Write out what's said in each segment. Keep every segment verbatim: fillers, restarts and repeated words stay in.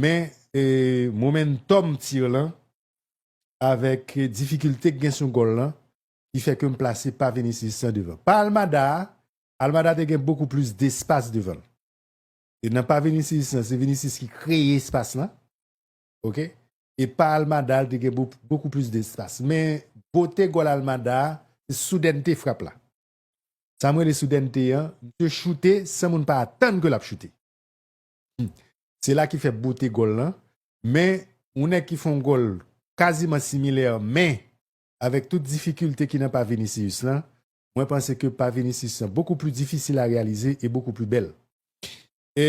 Men, e, momentum tir lan, avèk difikilte k gen sou gòl lan, ki fè ke m plase pa Vinicius lan devan. Pa Almada a, Almada te gen bokou plis despas devan l. E nan pa Vinicius lan, se Vinicius ki kreye espas lan. Oke? E pa Almada, li te gen bo- bokou plis despas. Men bote gòl Almada a, se soudènte frap la. Sa m rele soudènte an, misye choute san moun pa atann ke l ap choute. Hmm. Se la ki fè bote gòl lan. Men, yon nèg ki fè yon gòl kaziman similè, men avèk tout difikilte ki nan pa Vinicius lan, mwen panse ke pa Vinicius lan bokou pli difisil a reyalize e bokou pli bèl. E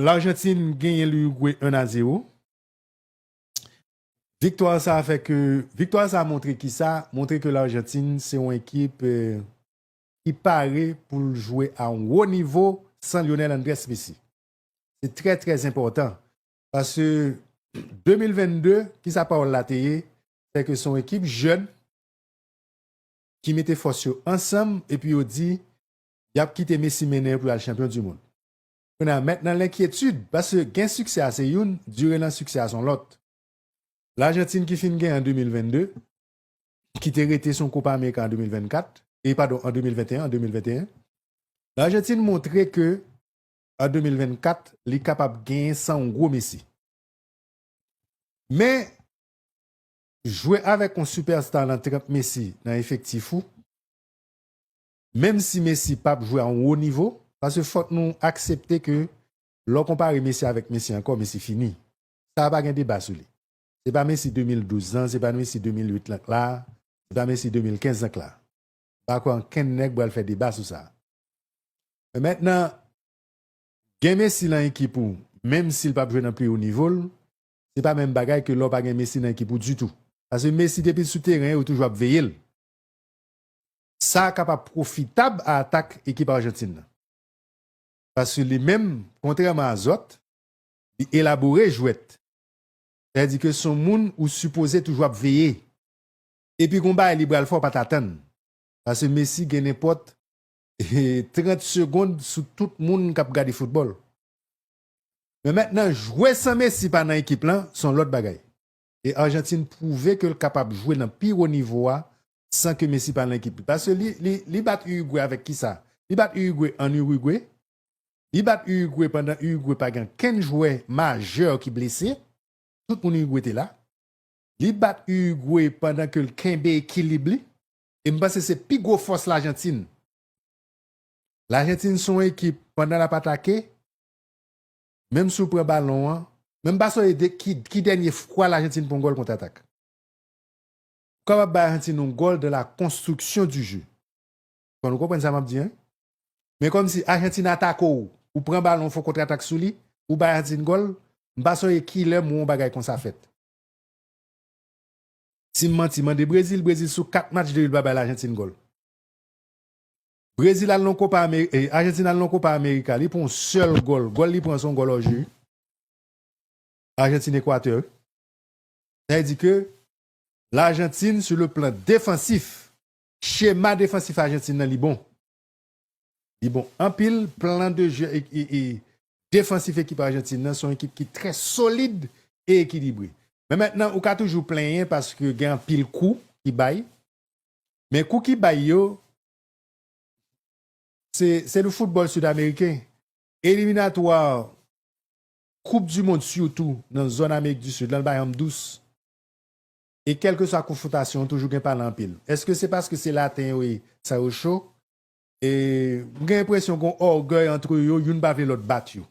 Lajantin genyen Lirigwe un a zéro. Viktwa sa a fè ke, viktwa sa a montre ki sa? Montre ke Lajantin se yon ekip, eh, ki pare pou l jwe a yon wo nivo san Lionel Andrés Messi. Se trè, trè enpòtan. Paske de mil vennde, ki sa pawòl la te ye? Se ke se yon ekip jèn ki mete fòs yo ansanm epi yo di y ap kite Messi mennen yo pou y al chanpyon di mond. Kounye a, mentnan lenkyetid, paske gen siksè a se youn, dire nan siksè a se yon lòt. Lajantin ki fin gen an de mil vennde, ki te rete sou Copa America an de mil vennkat, e padon, an de mil venteyen, an de mil venteyen, Lajantin montre ke an de mil vennkat, li kapab genyen san yon gwo Messi. Men, jwe avèk yon sipèsta nan tremp Messi nan efektif ou, menm si Messi p ap jwe a yon wo nivo, paske fòk nou aksepte ke lè w konpare Messi avèk Messi ankò, Messi fini. Sa a pa gen deba sou li. Se pa Messi de mil douz lan, se pa Messi de mil uit lan k la, se pa Messi de mil kenz lan k la. M pa kwè ankenn nèg pral fè deba sou sa. Men mentnan, gen Messi nan ekip ou, menm si l p ap jwe nan pi wo nivo l, se pa menm bagay ke lè w pa gen Messi nan ekip ou ditou. Paske Messi, depi l sou teren, yo toujou ap veye l. Sa kapab pwofitab a atak ekip Ajantin nan. Paske li menm, kontrèman a zòt, li elabore jwèt. Sa vle di ke se yon moun ou sipoze toujou ap veye. Epi gon bagay li pral fè w pa t atann. Paske Messi gen nenpòt trant segonn sou tout moun k ap gade foutbòl. Men mentnan, jwe san Messi pa nan ekip lan, se yon lòt bagay. E Ajantin pwouve ke l kapab jwe nan pi wo nivo a san ke Messi pa nan ekip li. Paske li, li, li bat Irigwe avèk kisa? Li bat Irigwe an Irigwe. Li bat Irigwe pandan Irigwe pa gen kenn jwè majè ki blese. Tout moun Irigwe te la. Li bat Irigwe pandan ke l kenbe ekilib li. E m panse se pi gwo fòs Lajantin. Lajantin se yon ekip, pandan l ap atake, menm si w pran balon an, men m pa sonje de ki, ki dènye fwa Lajantin pran yon gòl kontratak. Ou kapab bay Ajantin yon gòl dans la construction du jeu. Fò nou konprann sa m ap di an. Men kòmsi Ajantin atake w, ou pran balon, w fè yon kontratak sou li, ou bay Ajantin gòl, m pa sonje kilè m wè yon bagay konsa fèt. Si m manti, mande Brezil, Brezil sou kat match depi l pa bay Lajantin gòl. Brezil al nan Copa Ameri-, eh, Ajantin al nan Copa America, li pran yon sèl gòl. Gòl li pran se yon gòl òje. Ajantin Ekwatè, wi. Sa vle di ke Lajantin, sur le plan défensif, chema defansif Ajantin nan, li bon. Li bon anpil, plan de jeu e, e, e defansif ekip Ajantin nan, se yon ekip ki trè solid e ekilibre. Men mentnan, ou ka toujou plenyen paske gen anpil kou ki bay. Men kou ki bay yo, se, se le football sud-américain. Eliminatwa Koup di mond, sitou nan zòn Amerik di Sid lan, l pa janm dous. E kèlkeswa konfwontasyon, toujou gen pale anpil. Èske se paske se laten yo ye, sa yo cho? E m gen enpresyon gen yon ògèy ant yo, youn pa vle lòt bat yo.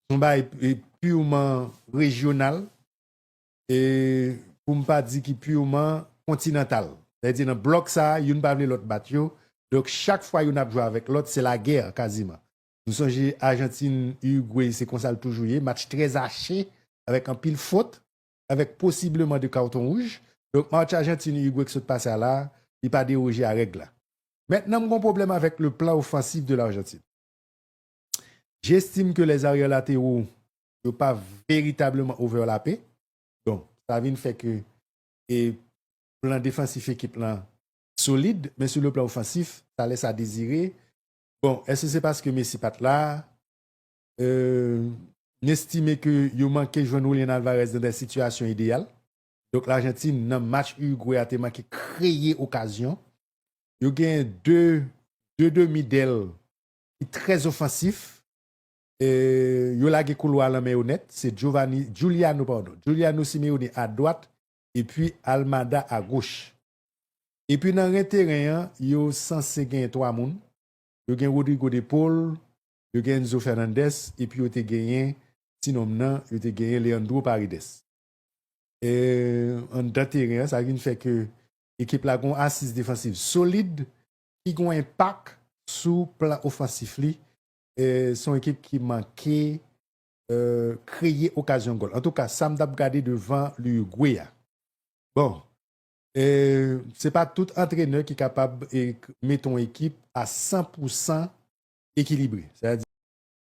Se yon bagay, e, pirman rejyonal. E pou m pa di ki pirman kontinantal. Sa vle di nan blòk sa a, youn pa vle lòt bat yo. Donk, chak fwa youn ap jwe avèk lòt, se lagè kaziman. Nou sonje Ajantin, Irigwe, se konsa l toujou ye. Match trè zache, avèk anpil fot, avèk posibleman de karton wouj. Donk, match Ajantin, Irigwe ki sot pase a la, li pa deroje a règ la. Mentnan, m gon pwoblèm avèk le plan offensif de l'Argentine. J'estime que les arrières latéraux, yo pa veritableman overlape. Donk, sa vin fè ke, e, plan defansif ekip lan solid, men sou le plan ofansif, sa lès a dezire. Bon, èske se paske Messi pa t la? euh, n estime ke yo manke jwenn Julian Alvarez nan de sitiyasyon ideyal. Donk, Lajantin, nan match Urugway a, te manke kreye okazyon. Yo gen de, de demi dèl ki trè ofansif. E, yo lage koulwa a nan men yo nèt. Se Giovanni, Giuliano, padon, Giuliano Simeone adwat, epi Almada agoch. Epi nan ren teren an, yo sanse gen twa moun. Yo gen Rodrigo De Paul, yo gen Enzo Fernandez, epi yo te genyen, ti nonm nan, yo te genyen Leandro Paredes. E, anndan teren an, sa vin fè ke ekip la gon asiz defansiv solid, ki gon enpak sou plan ofansif li. E, se yon ekip ki manke, euh, kreye okazyon gòl. Antouka, sa m t ap gade devan Lurugwe a. Bon, e, se pa tout antrenè ki kapab e, mete yon ekip a san pou san ekilibre. Sa vle di,